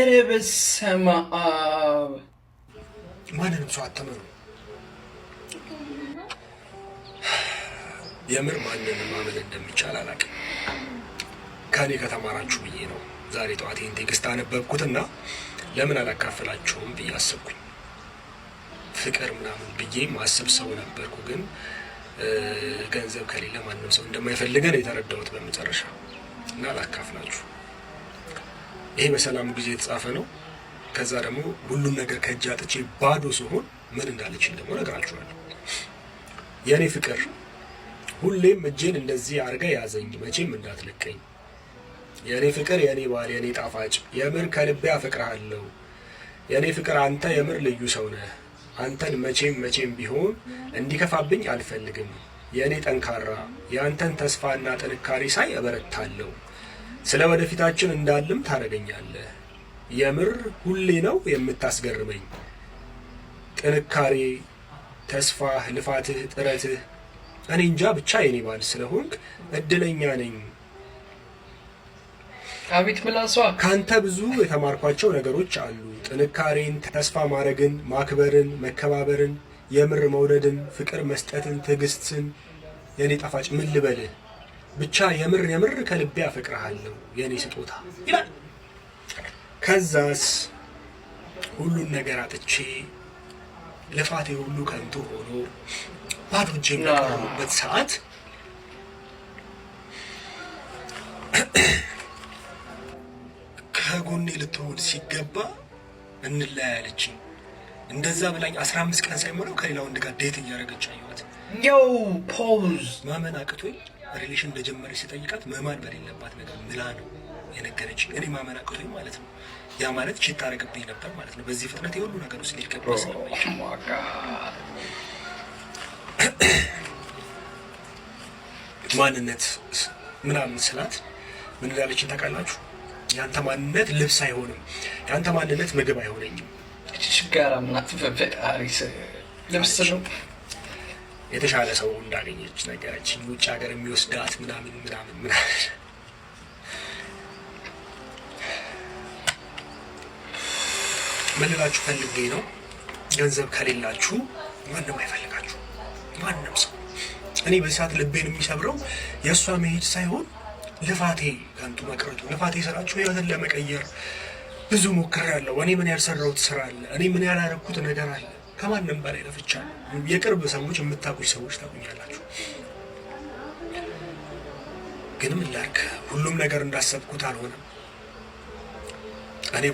ኧረ በስመ አብ! ማንንም ሰው አትመኑ። የምር ማንንም ማመን እንደሚቻል አላውቅም። ከእኔ ከተማራችሁ ብዬ ነው ዛሬ ጠዋት ይህን text አነበብኩትና ለምን አላካፍላችሁም ብዬ አሰብኩኝ። ፍቅር ምናምን ብዬ ማስብ ሰው ነበርኩ፣ ግን ገንዘብ ከሌለ ማንም ሰው እንደማይፈልገን የተረዳሁት በመጨረሻ እና ላካፍላችሁ። ይሄ በሰላም ጊዜ የተጻፈ ነው። ከዛ ደግሞ ሁሉም ነገር ከእጅ አጥቼ ባዶ ስሆን ምን እንዳለችኝ ደግሞ እነግራችኋለሁ። የእኔ ፍቅር፣ ሁሌም እጄን እንደዚህ አድርገህ ያዘኝ፣ መቼም እንዳትለቀኝ። የእኔ ፍቅር፣ የእኔ ባል፣ የእኔ ጣፋጭ፣ የምር ከልቤ አፈቅርሃለሁ። የእኔ ፍቅር፣ አንተ የምር ልዩ ሰው ነህ። አንተን መቼም መቼም ቢሆን እንዲከፋብኝ አልፈልግም። የእኔ ጠንካራ፣ የአንተን ተስፋና ጥንካሬ ሳይ እበረታለሁ። ስለ ወደፊታችን እንዳልም ታደርገኛለህ። የምር ሁሌ ነው የምታስገርመኝ። ጥንካሬ፣ ተስፋህ፣ ልፋትህ፣ ጥረትህ፣ እኔ እንጃ ብቻ የኔ ባል ስለሆንክ እድለኛ ነኝ። አቤት ምላሷ! ካንተ ብዙ የተማርኳቸው ነገሮች አሉ። ጥንካሬን፣ ተስፋ ማድረግን፣ ማክበርን፣ መከባበርን፣ የምር መውደድን፣ ፍቅር መስጠትን፣ ትዕግስትን። የኔ ጣፋጭ፣ ምን ልበልህ፣ ብቻ የምር የምር ከልቤ አፈቅርሃለሁ የኔ ስጦታ ይላል። ከዛስ ሁሉን ነገር አጥቼ፣ ልፋቴ ሁሉ ከንቱ ሆኖ፣ ባዶ እጄን በቀረሁበት ሰዓት ከጎኔ ልትሆን ሲገባ እንለያይ አለችኝ። እንደዛ ብላኝ 15 ቀን ሳይሞላው ከሌላ ወንድ ጋር date እያደረገች አየኋት። Yo, pause. ማመን አቅቶኝ relation እንደጀመረች ስጠይቃት መማል በሌለባት ነገር ምላ ነው የነገረችኝ። እኔ ማመን አቅቶኝ ማለት ነው። ያ ማለት cheat ታደርግብኝ ነበር ማለት ነው። በዚህ ፍጥነት የሁሉ ነገር ውስጥ ሊገባ ስለማይችል Oh my God. ማንነት ምናምን ስላት ምን እንዳለችኝ ታውቃላችሁ? የአንተ ማንነት ልብስ አይሆንም፣ የአንተ ማንነት ምግብ አይሆነኝም። ችጋራም ናት። በፈጣሪ ልብስ ነው። የተሻለ ሰው እንዳገኘች ነገረችኝ። ውጭ ሀገር የሚወስዳት ምናምን ምናምን ምናምን። ምን ልላችሁ ፈልጌ ነው፣ ገንዘብ ከሌላችሁ ማንም አይፈልጋችሁ፣ ማንም ሰው። እኔ በዚህ ሰዓት ልቤን የሚሰብረው የእሷ መሄድ ሳይሆን ልፋቴ ከንቱ መቅረቱ። ልፋቴ ስራችሁ ህይወትን ለመቀየር ብዙ ሞክሬያለሁ። እኔ ምን ያልሰራሁት ስራ አለ? እኔ ምን ያላረኩት ነገር አለ? ከማንም በላይ ለፍቻለሁ። የቅርብ ሰዎች፣ የምታውቁኝ ሰዎች ታውቁኛላችሁ። ግን ምን ላድርግ፣ ሁሉም ነገር እንዳሰብኩት አልሆነም። እኔ